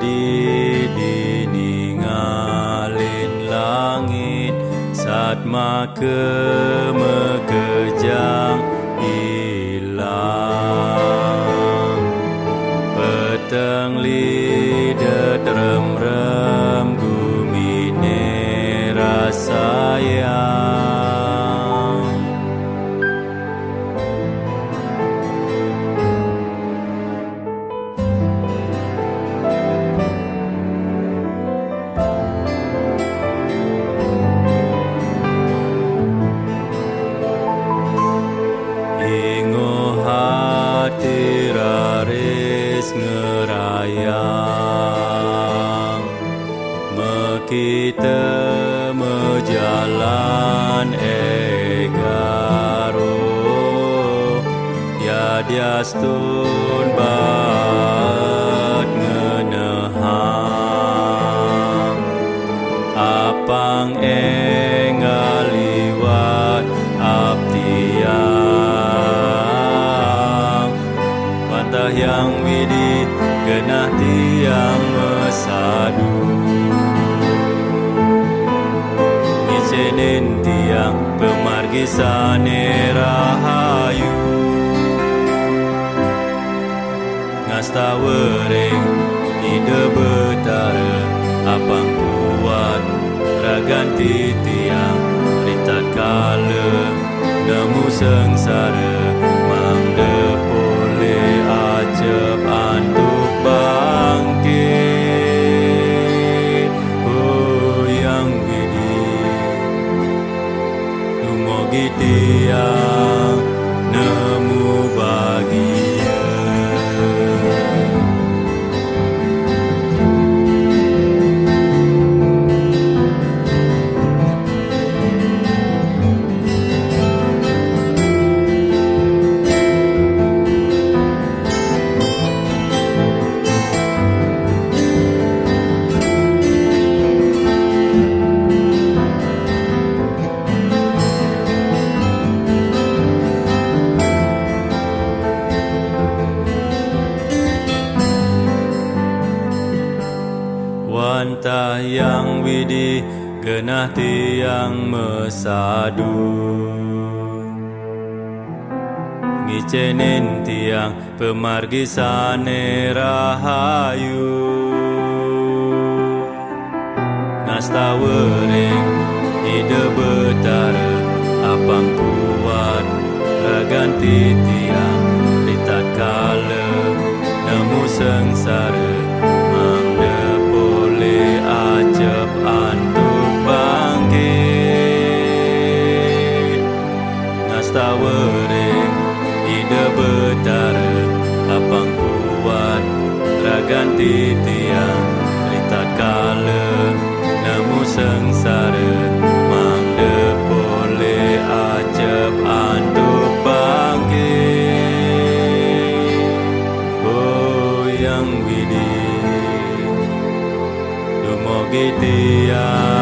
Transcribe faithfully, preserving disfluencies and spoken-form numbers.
Di diningalin langit, satma ke mekejang ilang. Peteng lidet remrem gumi ne rasayang. Ingo hati raris ngerayang, mekita mejalan egaro, ya diastun baat ngenehang. Apang enggal liwat aptiang, wantah Hyang Widhi genah tiang mesadu. Ngicenin tiang pamargi sane rahayu. Ngastawa ring Ida Betara, apang kuat ragan titiang, ritatkala nemu sangsara, mangda polih acep antuk bangkit. O Hyang Widhi, dumogi tiang nemu bagia. Wantah Hyang Widhi genah tiang mesadu. Ngicenin tiang pamargi sane rahayu. Ngastawa ring Ida Betara, apang kuat ragan titiang, ritatkala nemu sangsara, mangda polih acep antuk bangkit. Ngastawa ring Ida Betara, apang kuat ragan titiang, ritatkala nemu sangsara, mangda polih acep antuk bangkit. O Hyang Widhi, dumogi tiang